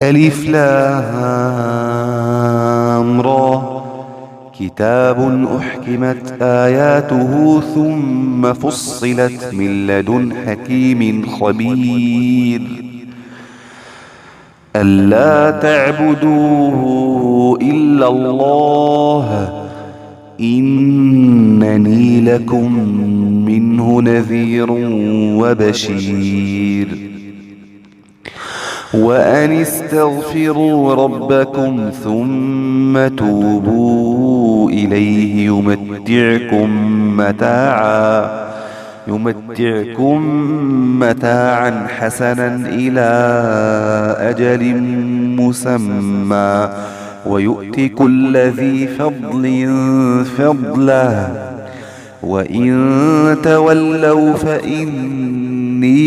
ألف لام را. كتاب أحكمت آياته ثم فصلت من لدن حكيم خبير. ألا تعبدوا إلا الله إنني لكم منه نذير وبشير. وأن استغفروا ربكم ثم توبوا إليه يمتعكم متاعا حسنا إلى أجل مسمى ويؤت كل ذي فضل فضله. وإن تولوا فإني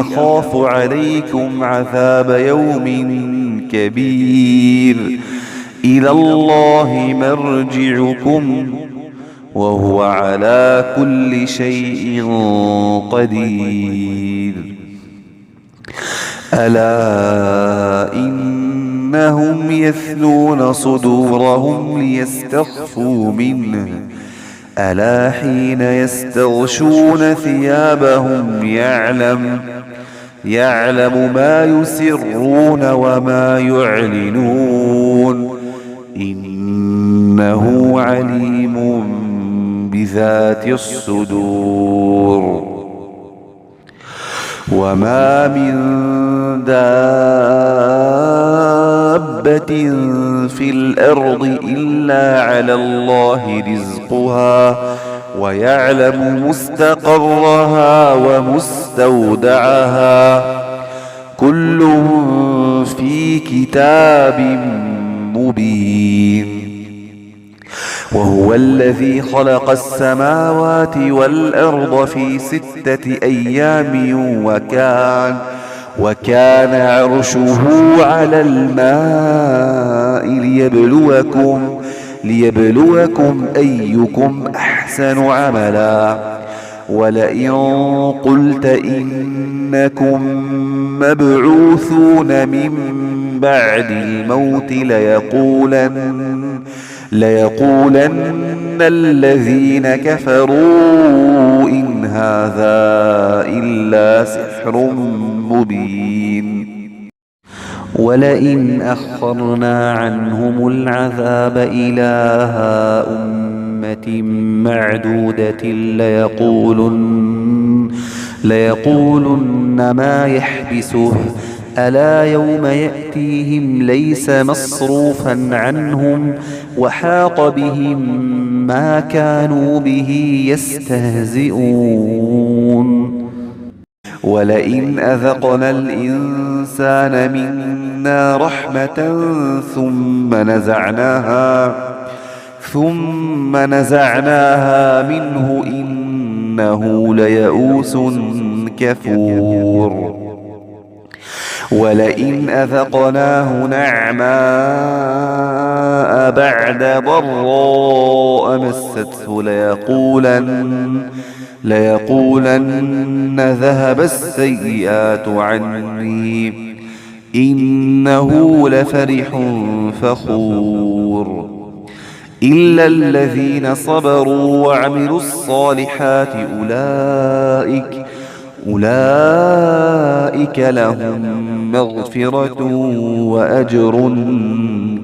أخاف عليكم عذاب يوم كبير. إلى الله مرجعكم وهو على كل شيء قدير. ألا إنهم يثنون صدورهم ليستخفوا منه. ألا حين يستغشون ثيابهم يعلم ما يسرون وما يعلنون. إنه عليم بذات الصدور. وما من دابة في الأرض إلا على الله رزقها ويعلم مستقرها ومستودعها كل في كتاب مبين. وهو الذي خلق السماوات والأرض في 6 أيام وكان عرشه على الماء ليبلوكم أيكم أحسن عملا. ولئن قلت إنكم مبعوثون من بعد الموت ليقولن الذين كفروا إن هذا إلا سحر مبين. ولئن أخرنا عنهم العذاب إلى أمة معدودة ليقولن ما يحبسه. ألا يوم يأتيهم ليس مصروفا عنهم وحاق بهم ما كانوا به يستهزئون. ولئن أذقنا الإنسان منا رحمة ثم نزعناها منه إنه ليئوس كفور. ولئن أذقناه نعماء بعد ضراء مسته ليقولن ذهب السيئات عني إنه لفرح فخور. إلا الذين صبروا وعملوا الصالحات أولئك لهم مغفرة وأجر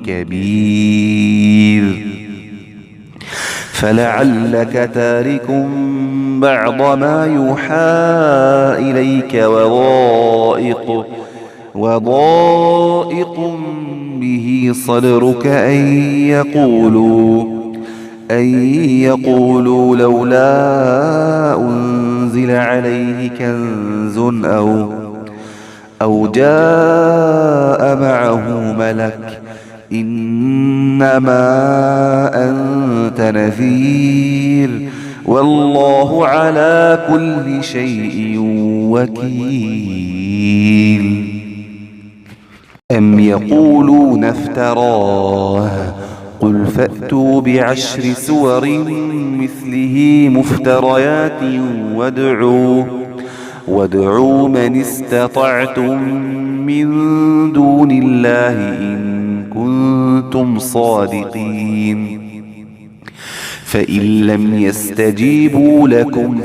كبير. فلعلك تارك بعض ما يوحى إليك وضائق به صدرك أن يقولوا لولا أنزل عليه كنز أو جاء معه ملك. إنما أنت نذير والله على كل شيء وكيل. أم يقولون افتراه قل فأتوا ب10 سور مثله مفتريات وادعوا من استطعتم من دون الله إن كنتم صادقين. فإن لم يستجيبوا لكم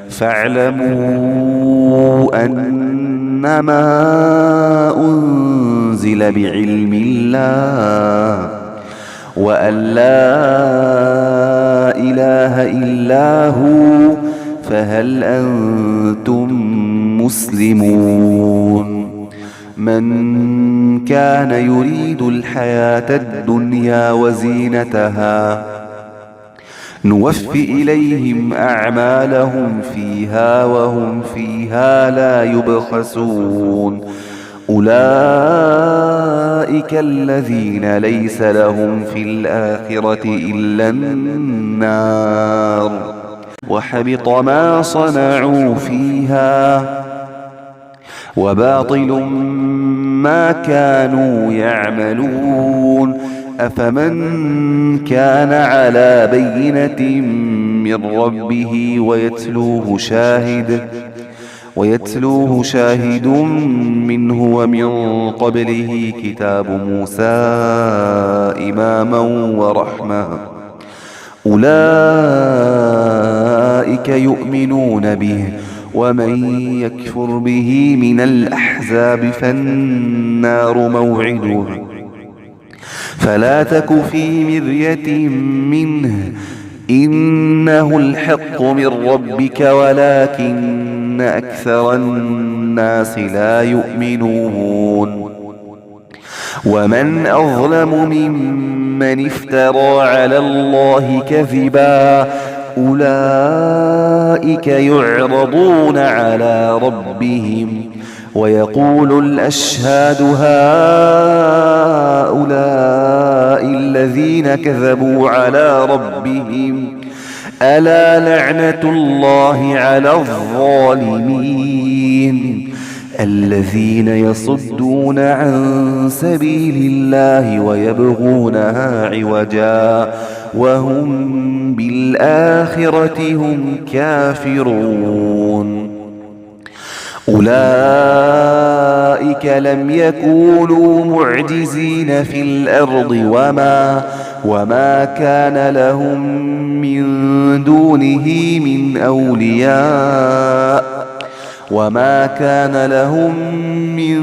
فاعلموا أنما أنزل بعلم الله وأن لا إله إلا هو، فهل أنتم مسلمون؟ من كان يريد الحياة الدنيا وزينتها نوف إليهم أعمالهم فيها وهم فيها لا يبخسون. أولئك الذين ليس لهم في الآخرة إلا النار وحبط ما صنعوا فيها وباطل ما كانوا يعملون. أفمن كان على بينة من ربه ويتلوه شاهد منه ومن قبله كتاب موسى إماما ورحمة، أولئك يؤمنون به، ومن يكفر به من الأحزاب فالنار موعده، فلا تك في مرية منه، إنه الحق من ربك ولكن أكثر الناس لا يؤمنون. ومن أظلم ممن افترى على الله كذبا، أولئك يعرضون على ربهم ويقول الأشهاد هؤلاء الذين كذبوا على ربهم، ألا لعنة الله على الظالمين. الذين يصدون عن سبيل الله ويبغونها عوجا وهم بالآخرة هم كافرون. أولئك لم يكونوا معجزين في الأرض وما كان لهم من دونه من أولياء وما كان لهم من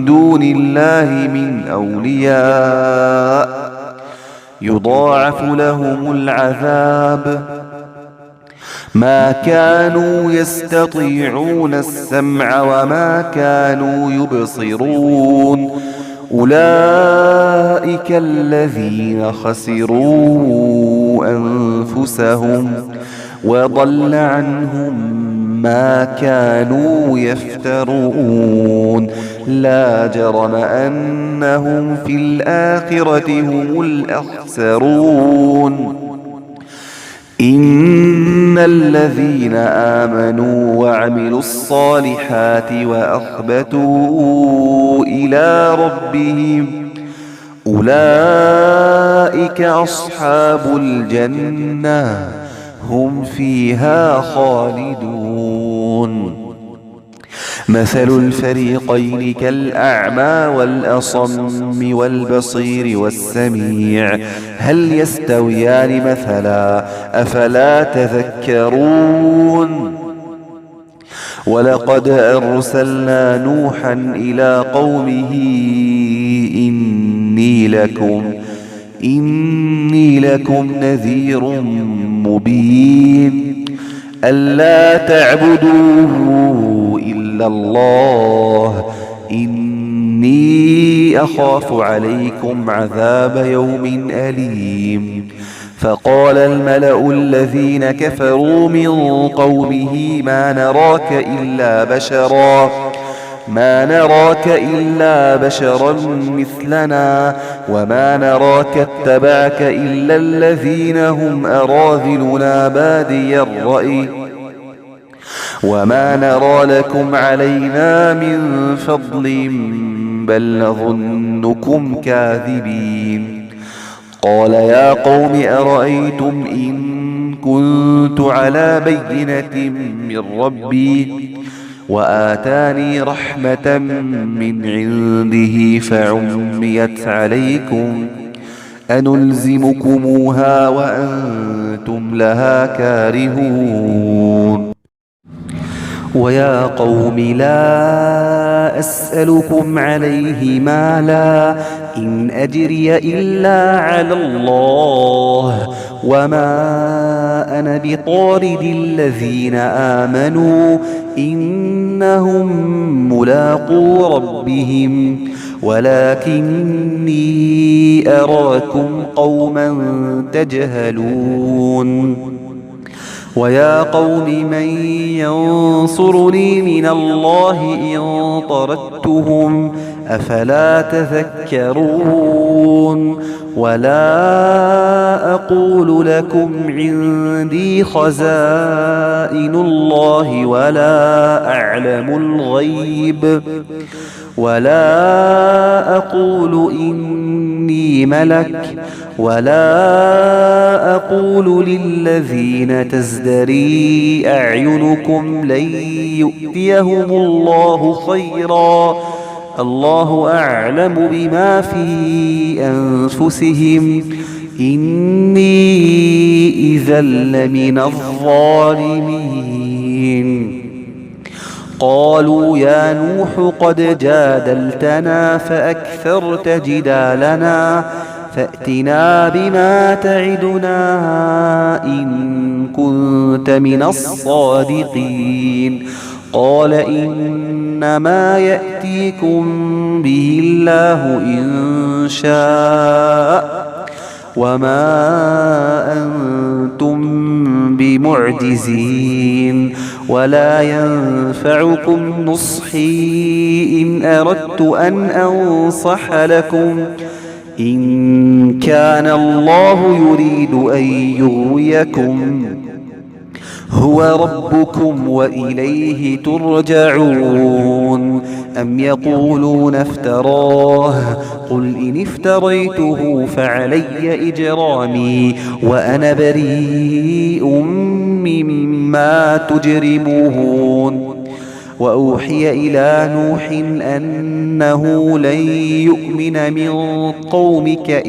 دون الله من أولياء يضاعف لهم العذاب. ما كانوا يستطيعون السمع وما كانوا يبصرون. أولئك الذين خسروا أنفسهم وضل عنهم ما كانوا يفترون. لا جرم أنهم في الآخرة هم الأخسرون. إن الذين آمنوا وعملوا الصالحات وأخبتوا إلى ربهم أولئك أصحاب الجنة هم فيها خالدون. مثل الفريقين كالأعمى والأصم والبصير والسميع هل يستويان مثلا أفلا تذكرون. ولقد أرسلنا نوحا إلى قومه إني لكم نذير مبين ألا تعبدوا إلا الله إني أخاف عليكم عذاب يوم أليم. فقال الملأ الذين كفروا من قومه ما نراك إلا بشرا مثلنا وما نراك اتبعك إلا الذين هم أراذلنا بادي الرأي وما نرى لكم علينا من فضل بل نظنكم كاذبين. قال يا قوم أرأيتم إن كنت على بينة من ربي وآتاني رحمة من عنده فعميت عليكم أنلزمكموها وأنتم لها كارهون. ويا قوم لا أسألكم عليه مالا إن أجري إلا على الله وما أنا بطارد الذين آمنوا إنهم ملاقو ربهم ولكني أراكم قوما تجهلون. ويا قوم من ينصرني من الله إن طردتهم أفلا تذكرون. ولا أقول لكم عندي خزائن الله ولا أعلم الغيب ولا أقول إني ملك ولا أقول للذين تزدري أعينكم لن يؤتيهم الله خيرا الله أعلم بما في أنفسهم إني إذا لمن الظالمين. قالوا يا نوح قد جادلتنا فأكثرت جدالنا فأتنا بما تعدنا إن كنت من الصادقين. قال إنما يأتيكم به الله إن شاء وما أنتم بمعجزين. ولا ينفعكم نصحي إن أردت أن أنصح لكم إن كان الله يريد أن يغويكم هو ربكم وإليه ترجعون. أم يقولون افتراه قل إن افتريته فعلي إجرامي وأنا بريء مما تجرمون. وأوحي إلى نوح أنه لن يؤمن من قومك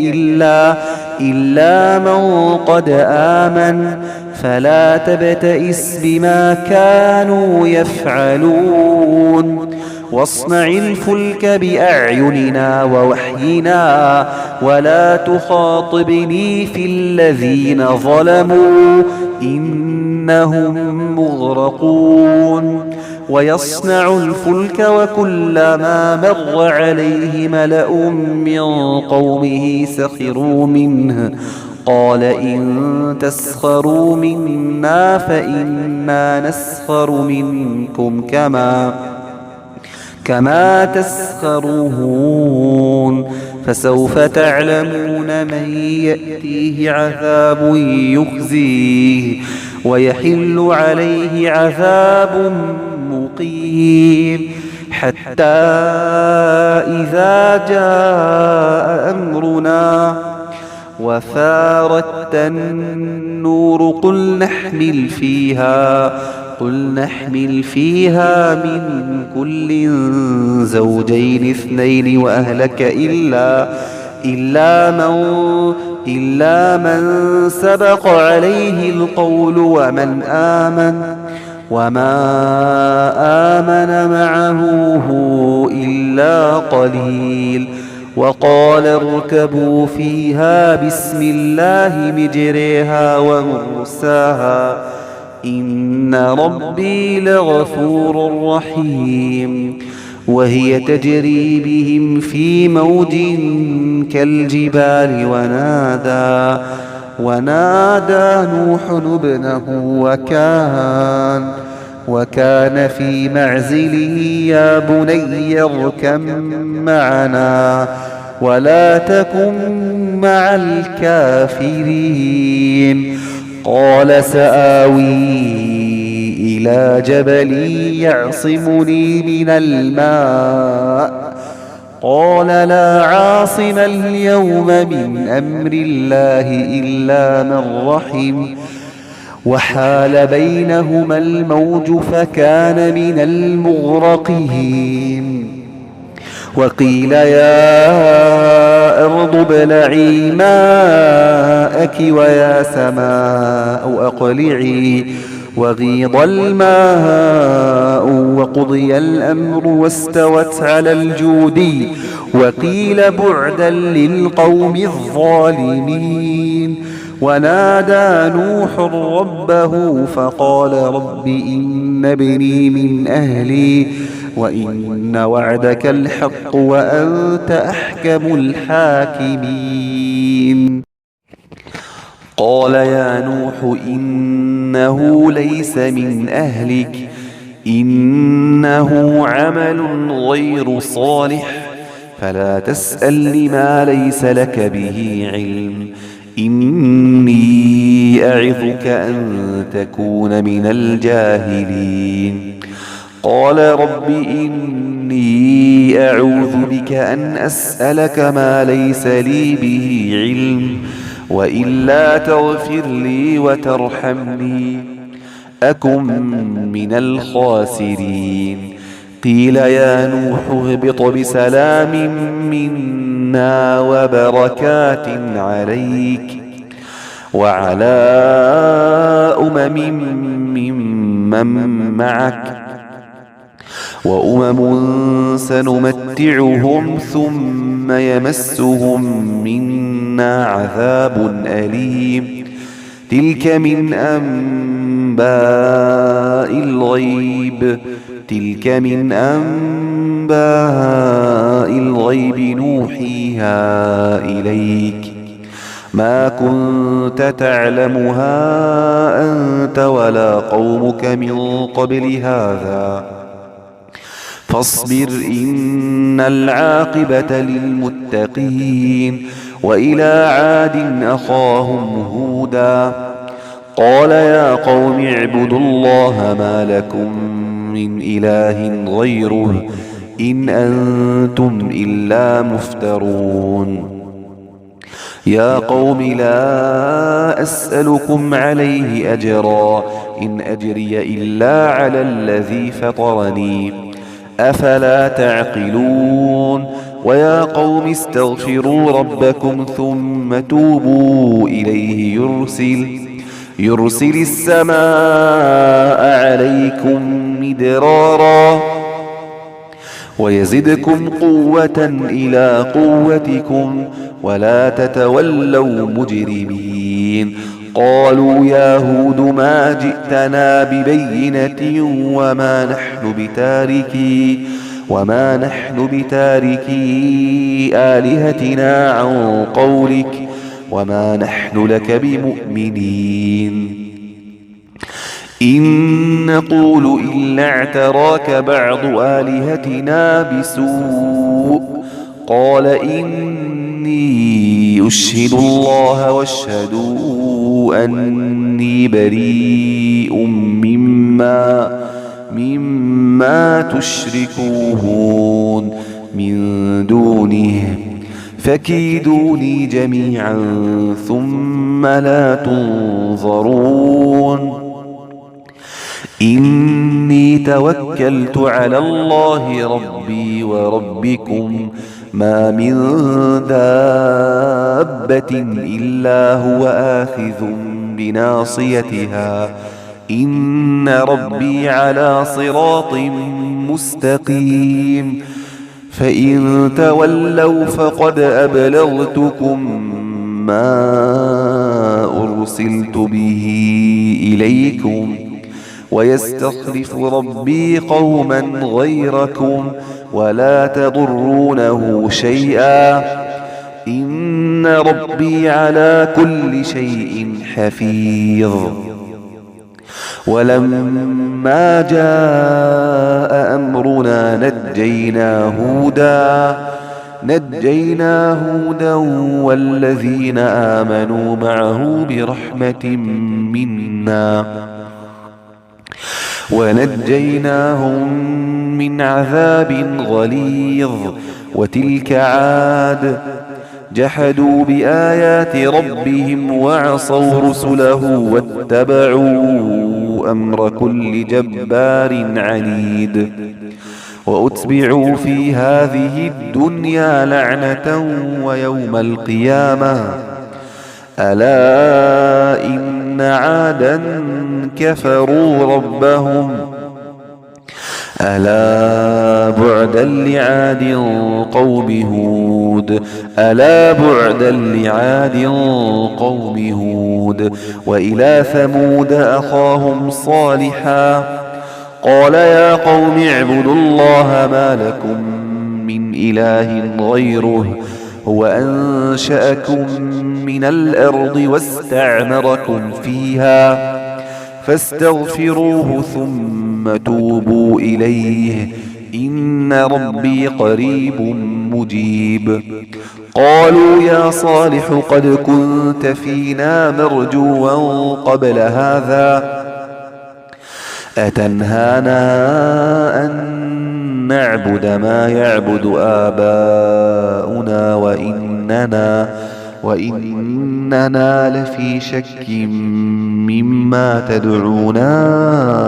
إلا من قد آمن فلا تبتئس بما كانوا يفعلون. واصنع الفلك بأعيننا ووحينا ولا تخاطبني في الذين ظلموا إنهم مغرقون. ويصنع الفلك وكلما مر عليه ملأ من قومه سخروا منه قال إن تسخروا منا فإنا نسخر منكم كما تسخرون. فسوف تعلمون من يأتيه عذاب يخزيه ويحل عليه عذاب مقيم. حتى إذا جاء أمرنا وفارت النور قل نحمل فيها من كل زوجين اثنين وأهلك إلا من سبق عليه القول ومن آمن وما آمن معه إلا قليل. وقال اركبوا فيها بسم الله مجريها ومرساها إن ربي لغفور رحيم. وهي تجري بهم في موج كالجبال ونادى نوح ابنه وكان في معزله يا بني اركب معنا ولا تكن مع الكافرين. قال سآوي إلى جبل يعصمني من الماء. قال لا عاصم اليوم من أمر الله إلا من رحم. وحال بينهما الموج فكان من المغرقين. وقيل يا أرض ابلعي ماءك ويا سماء أقلعي. وغيض الماء وقضي الأمر واستوت على الجودي. وقيل بعدا للقوم الظالمين. ونادى نوح ربه فقال رب إن ابني من أهلي وإن وعدك الحق وأنت أحكم الحاكمين. قال يا نوح إنه ليس من أهلك، إنه عمل غير صالح، فلا تسأل لما ليس لك به علم، إني أعظك أن تكون من الجاهلين. قال رب إني أعوذ بك أن أسألك ما ليس لي به علم، وإلا تغفر لي وترحمني أكن من الخاسرين. قيل يا نوح اهبط بسلام منا وبركات عليك وعلى أمم ممن معك، وأمم سنمتعهم ثم يمسهم منا عذاب أليم. تلك من أنباء الغيب، تلك من أنباء الغيب نوحيها إليك، ما كنت تعلمها أنت ولا قومك من قبل هذا، فاصبر إن العاقبة للمتقين. وإلى عاد أخاهم هودا، قال يا قوم اعبدوا الله ما لكم من إله غيره، إن أنتم إلا مفترون. يا قوم لا أسألكم عليه أجرا، إن أجري إلا على الذي فطرني، أفلا تعقلون. ويا قوم استغفروا ربكم ثم توبوا إليه، يرسل السماء عليكم مدرارا ويزدكم قوة إلى قوتكم ولا تتولوا مجرمين. قالوا يا هود ما جئتنا ببينة وما نحن بتاركي آلهتنا عن قولك وما نحن لك بمؤمنين. إن نقول إلا اعتراك بعض آلهتنا بسوء. قال إني أشهد الله واشهدوا أني بريء مما تشركون من دونه، فكيدوني جميعا ثم لا تنظرون. إني توكلت على الله ربي وربكم، ما من دابة إلا هو آخذ بناصيتها، إن ربي على صراط مستقيم. فإن تولوا فقد أبلغتكم ما أرسلت به إليكم، ويستخلف ربي قوما غيركم ولا تضرونه شيئا، إن ربي على كل شيء حفيظ. ولما جاء أمرنا نجينا هودا والذين آمنوا معه برحمة منا، ونجيناهم من عذاب غليظ. وتلك عاد جحدوا بآيات ربهم وعصوا رسله واتبعوا أمر كل جبار عنيد. وأتبعوا في هذه الدنيا لعنة ويوم القيامة ألا إن عادا كفروا ربهم ألا بعدا لعاد قوم هود ألا بعدا لعاد قوم هود. وإلى ثمود أخاهم صالحا قال يا قوم اعبدوا الله ما لكم من إله غيره هو أنشأكم من الأرض واستعمركم فيها فاستغفروه ثم توبوا إليه إن ربي قريب مجيب. قالوا يا صالح قد كنت فينا مرجوا قبل هذا أتنهانا أن نعبد ما يعبد آباؤنا وإننا لفي شك مما تدعونا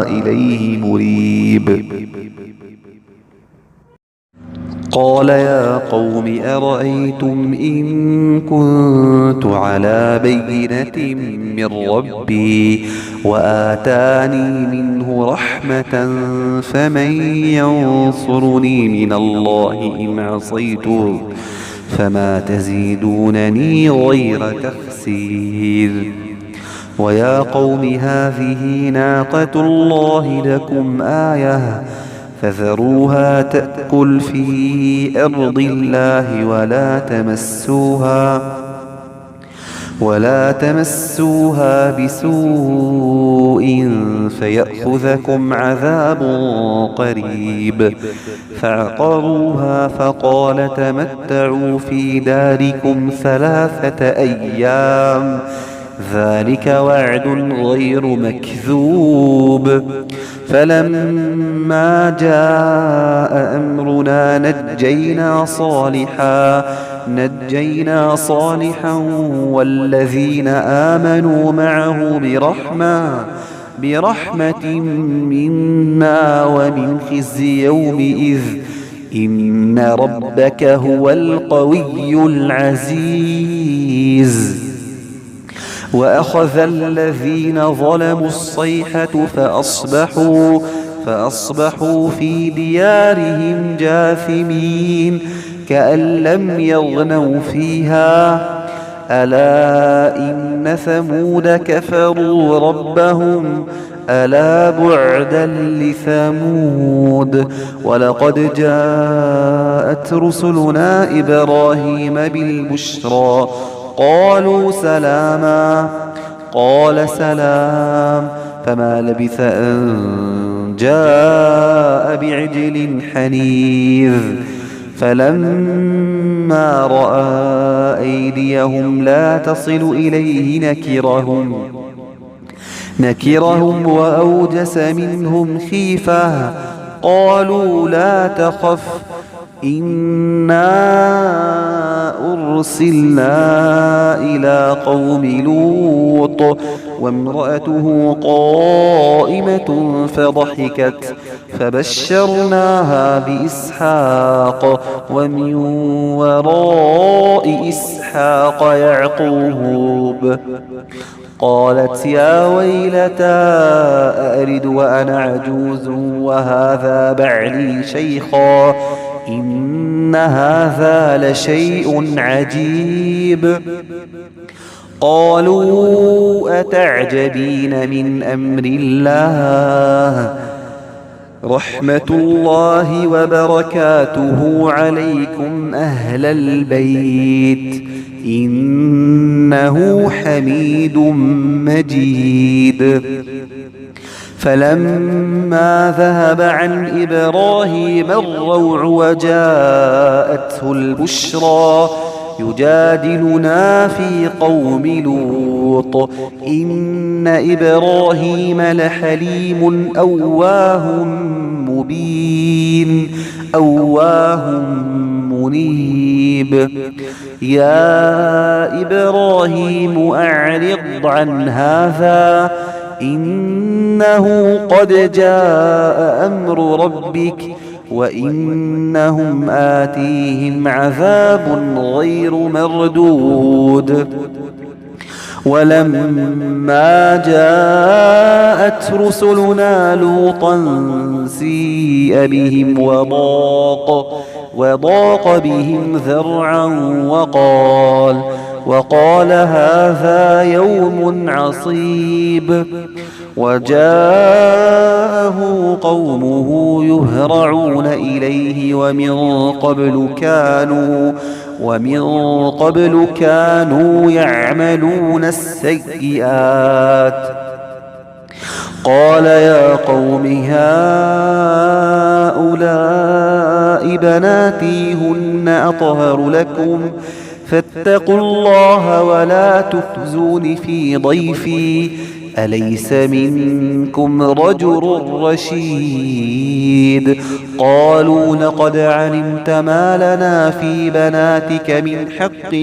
إليه مريب. قال يا قوم أرأيتم إن كنت على بينة من ربي وآتاني منه رحمة فمن ينصرني من الله إن عصيته فما تزيدونني غير تخسير. ويا قوم هذه ناقة الله لكم آية فذروها تأكل في أرض الله ولا تمسوها بسوء فيأخذكم عذاب قريب. فعقروها فقال تمتعوا في داركم 3 أيام ذلك وعد غير مكذوب. فلما جاء أمرنا نجينا صالحا والذين آمنوا معه برحمة منا ومن خزي يومئذ إن ربك هو القوي العزيز. وأخذ الذين ظلموا الصيحة فأصبحوا في ديارهم جاثمين كأن لم يغنوا فيها ألا إن ثمود كفروا ربهم ألا بعدا لثمود. ولقد جاءت رسلنا إبراهيم بالبشرى قالوا سلاما قال سلام فما لبث أن جاء بعجل حنيذ. فلما رأى أيديهم لا تصل إليه نكرهم وأوجس منهم خيفة قالوا لا تخف إنا أرسلنا إلى قوم لوط. وامرأته قائمة فضحكت فبشرناها بإسحاق ومن وراء إسحاق يعقوب. قالت يا ويلتى أألد وأنا عجوز وهذا بعلي شيخا إن هذا لشيء عجيب. قالوا أتعجبين من أمر الله رحمة الله وبركاته عليكم أهل البيت إنه حميد مجيد. فلما ذهب عن إبراهيم الروع وجاءته البشرى يجادلنا في قوم لوط إن إبراهيم لحليم أواه مبين أواه منيب. يا إبراهيم أعرض عن هذا، إنه قد جاء أمر ربك، وإنهم آتيهم عذاب غير مردود. ولما جاءت رسلنا لوطا سيء بهم وضاق بهم ذرعا وقال هذا يوم عصيب. وجاءه قومه يهرعون إليه، ومن قبل كانوا يعملون السيئات. قال يا قوم هؤلاء بناتي هن أطهر لكم، فاتقوا الله ولا تخزون في ضيفي، أليس منكم رجل رشيد؟ قالوا لقد علمت ما لنا في بناتك من حق،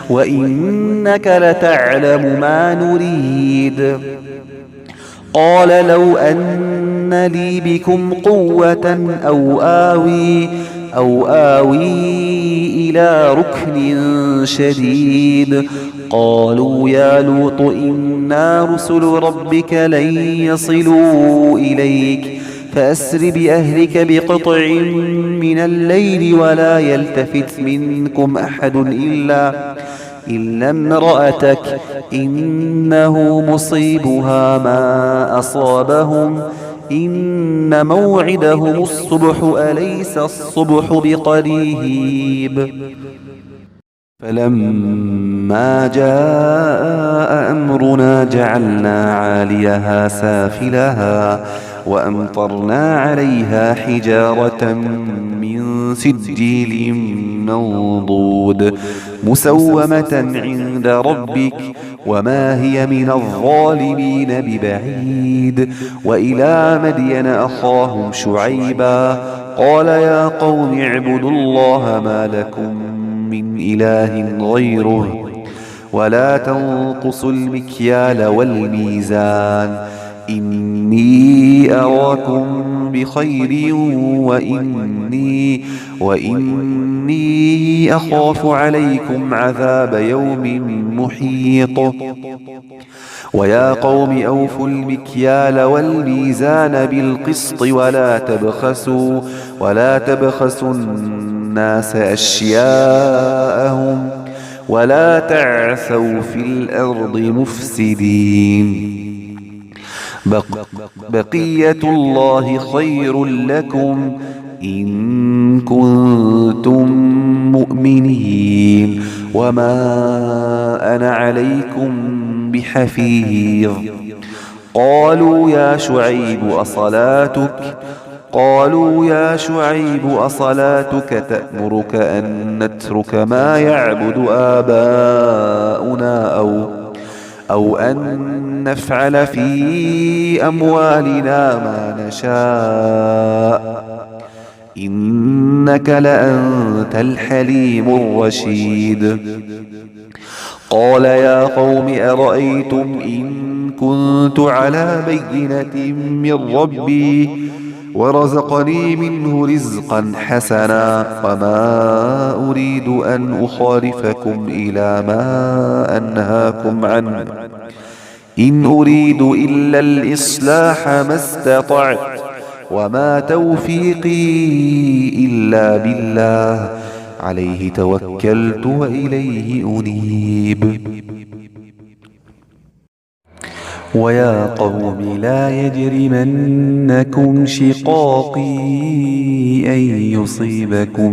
وإنك لتعلم ما نريد. قال لو أن لي بكم قوة أو آوي إلى ركن شديد. قالوا يا لوط إنا رسل ربك لن يصلوا إليك، فأسر بأهلك بقطع من الليل ولا يلتفت منكم أحد إلا امرأتك، إنه مصيبها ما أصابهم، إن موعدهم الصبح، أليس الصبح بقريب؟ فلما جاء أمرنا جعلنا عاليها سافلها وأمطرنا عليها حجارة من سجيل منضود مسومة عند ربك، وما هي من الظالمين ببعيد. وإلى مدين أخاهم شعيبا قال يا قوم اعبدوا الله ما لكم من إله غيره ولا تنقصوا المكيال والميزان، إني أراكم بخير وإني أخاف عليكم عذاب يوم محيط. ويا قوم أوفوا المكيال والميزان بالقسط ولا تبخسوا الناس أشياءهم ولا تعثوا في الأرض مفسدين. بقية الله خير لكم إن كنتم مؤمنين، وما أنا عليكم بحفيظ. قالوا يا شعيب أصلاتك تأمرك أن نترك ما يعبد آباؤنا أو أن نفعل في أموالنا ما نشاء، إنك لأنت الحليم الرشيد. قال يا قوم أرأيتم إن كنت على بينة من ربي ورزقني منه رزقا حسنا، وما أريد أن أخالفكم إلى ما أنهاكم عنه، إن أريد إلا الإصلاح ما استطعت، وما توفيقي إلا بالله، عليه توكلت وإليه أنيب. ويا قوم لا يجرمنكم شقاقي أن يصيبكم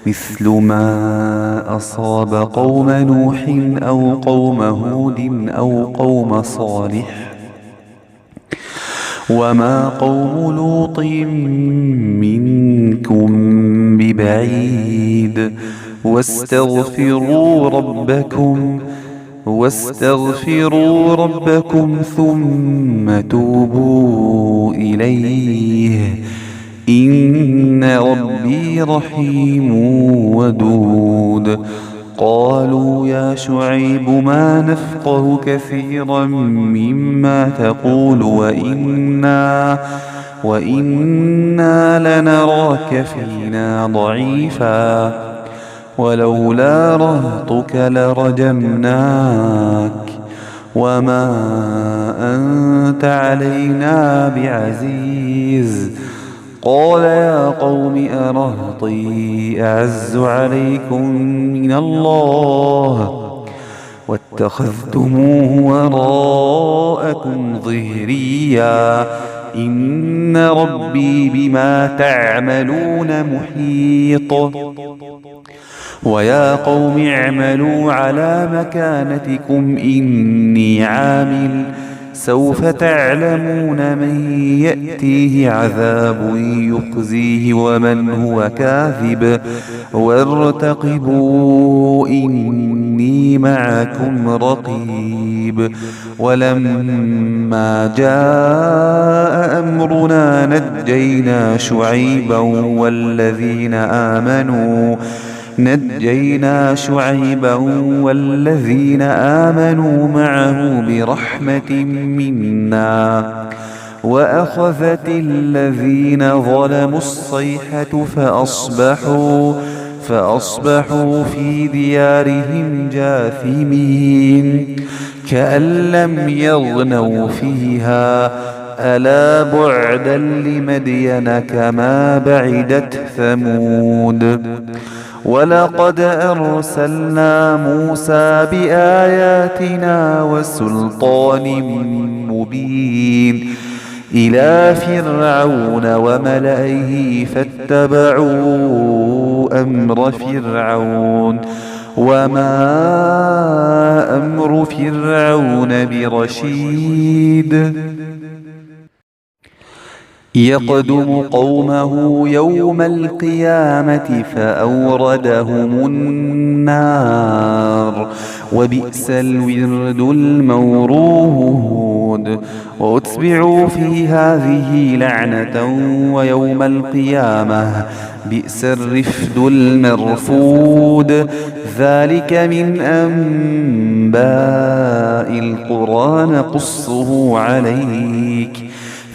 مثل ما أصاب قوم نوح أو قوم هود أو قوم صالح، وما قوم لوط منكم ببعيد. واستغفروا ربكم ثم توبوا إليه، إن ربي رحيم ودود. قالوا يا شعيب ما نفقه كثيرا مما تقول وإنا لنراك فينا ضعيفا ولولا رهطك لرجمناك وما أنت علينا بعزيز. قال يا قوم أرهطي أعز عليكم من الله واتخذتموه وراءكم ظهريا إن ربي بما تعملون محيط. ويا قوم اعملوا على مكانتكم إني عامل، سوف تعلمون من يأتيه عذاب يخزيه ومن هو كاذب، وارتقبوا إني معكم رقيب. ولما جاء أمرنا نجينا شعيبا والذين آمنوا معه برحمة منا، وأخذت الذين ظلموا الصيحة فأصبحوا في ديارهم جاثمين كأن لم يغنوا فيها. ألا بعدا لمدين كما بعدت ثمود. ولقد أرسلنا موسى بآياتنا وسلطان مبين إلى فرعون وملئه فاتبعوا أمر فرعون وما أمر فرعون برشيد. يقدم قومه يوم القيامة فأوردهم النار وبئس الورد المورود. وأتبعوا في هذه لعنة ويوم القيامة بئس الرفد المرفود. ذلك من أنباء القرى نقصه عليك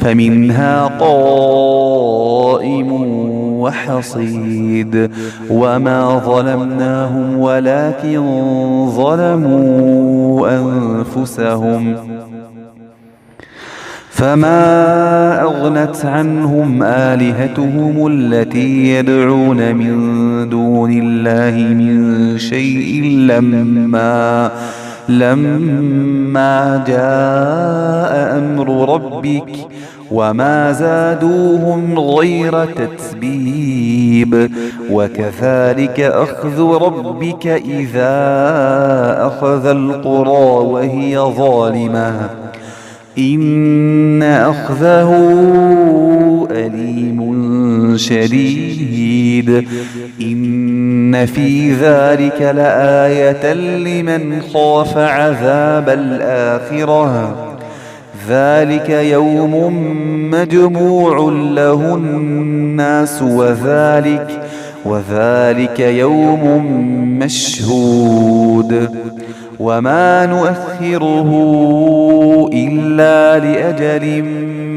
فمنها قائم وحصيد. وما ظلمناهم ولكن ظلموا أنفسهم فما أغنت عنهم آلهتهم التي يدعون من دون الله من شيء لما جاء أمر ربك وما زادوهم غير تتبيب. وكذلك أخذ ربك إذا أخذ القرى وهي ظالمة إن أخذه أليم شديد. إن في ذلك لآية لمن خاف عذاب الآخرة. ذلك يوم مجموع له الناس وذلك يوم مشهود. وما نؤخره إلا لأجل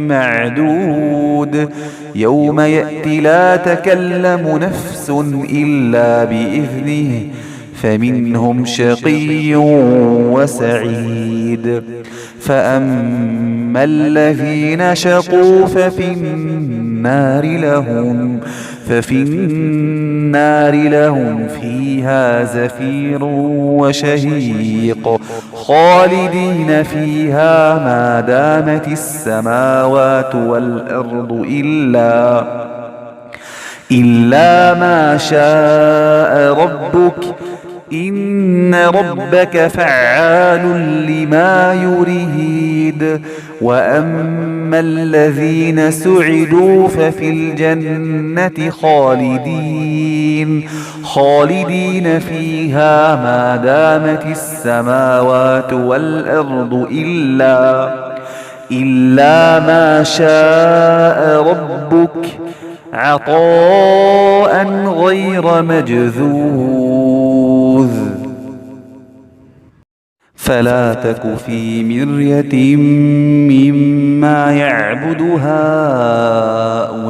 معدود. يوم يأتي لا تكلم نفس إلا بإذنه فمنهم شقي وسعيد. فأما الذين شقوا ففي النار لهم فيها زفير وشهيق خالدين فيها ما دامت السماوات والأرض إلا ما شاء ربك إن ربك فعال لما يريد. وأما الذين سعدوا ففي الجنة خالدين فيها ما دامت السماوات والأرض إلا ما شاء ربك عطاء غير مجذوذ. فلا تك في مرية مما يعبد هؤلاء،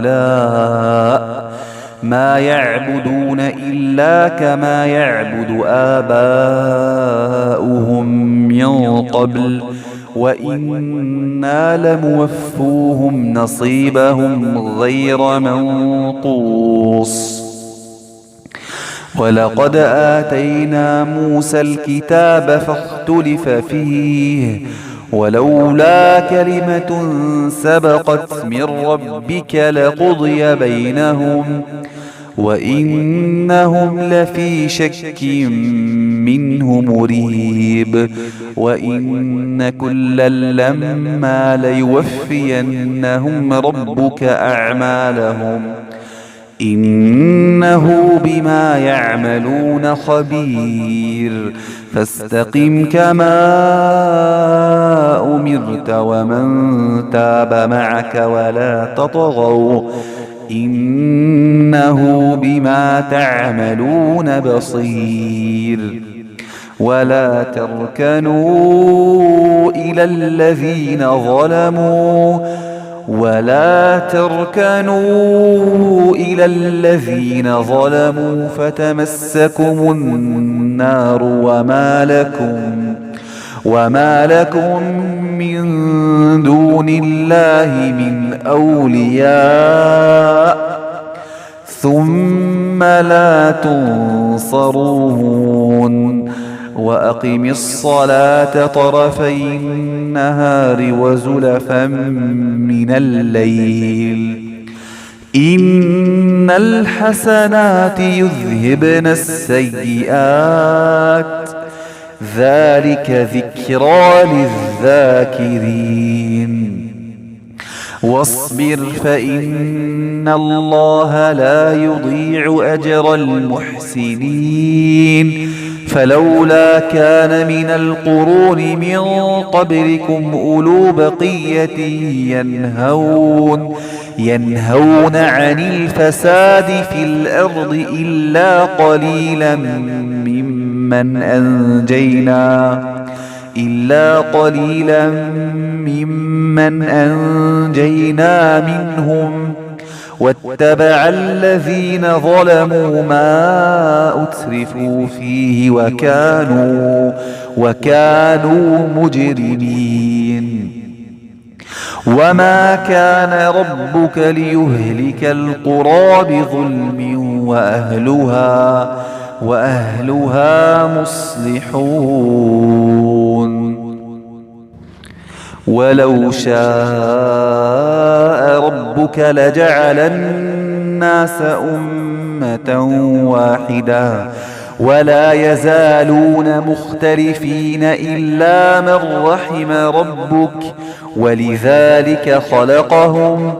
ما يعبدون إلا كما يعبد آباؤهم من قبل، وإنا لموفوهم نصيبهم غير منقوص. ولقد آتينا موسى الكتاب فاختلف فيه، ولولا كلمة سبقت من ربك لقضي بينهم، وإنهم لفي شك منه مريب. وإن كلا لما ليوفينهم ربك أعمالهم، إنه بما يعملون خبير. فاستقم كما أمرت ومن تاب معك ولا تطغوا، إنه بما تعملون بصير. ولا تركنوا إلى الذين ظلموا فتمسكم النار وما لكم من دون الله من أولياء ثم لا تنصرون. وأقم الصلاة طرفي النهار وزلفا من الليل، إن الحسنات يذهبن السيئات، ذلك ذكرى للذاكرين. واصبر فإن الله لا يضيع أجر المحسنين. فلولا كان من القرون من قبلكم أولو بقية ينهون عن الفساد في الأرض إلا قليلا ممن أنجينا منهم، واتبع الذين ظلموا ما أترفوا فيه وكانوا مجرمين. وما كان ربك ليهلك القرى بظلم وأهلها مصلحون. ولو شاء ربك لجعل الناس أمة واحدة ولا يزالون مختلفين إلا من رحم ربك، ولذلك خلقهم،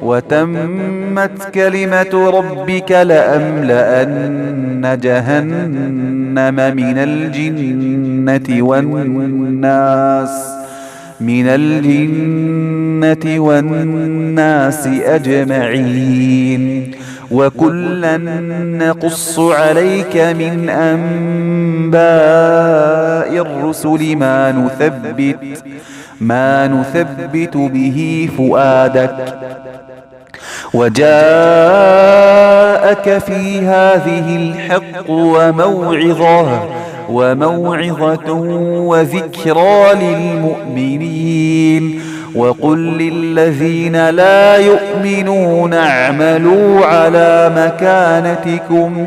وتمت كلمة ربك لأملأن جهنم من الجنة والناس أجمعين. وكلا نقص عليك من أنباء الرسل ما نثبت به فؤادك، وجاءك في هذه الحق وموعظة وذكرى للمؤمنين. وقل للذين لا يؤمنون اعملوا على مكانتكم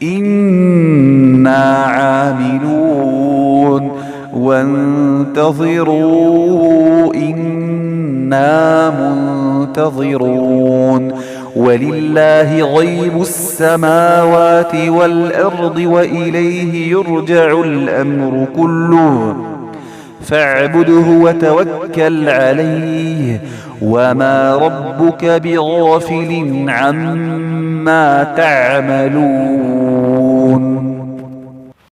إنا عاملون، وانتظروا إنا منتظرون. ولله غيب السماوات والأرض وإليه يرجع الأمر كله، فاعبده وتوكل عليه، وما ربك بغافل عما تعملون.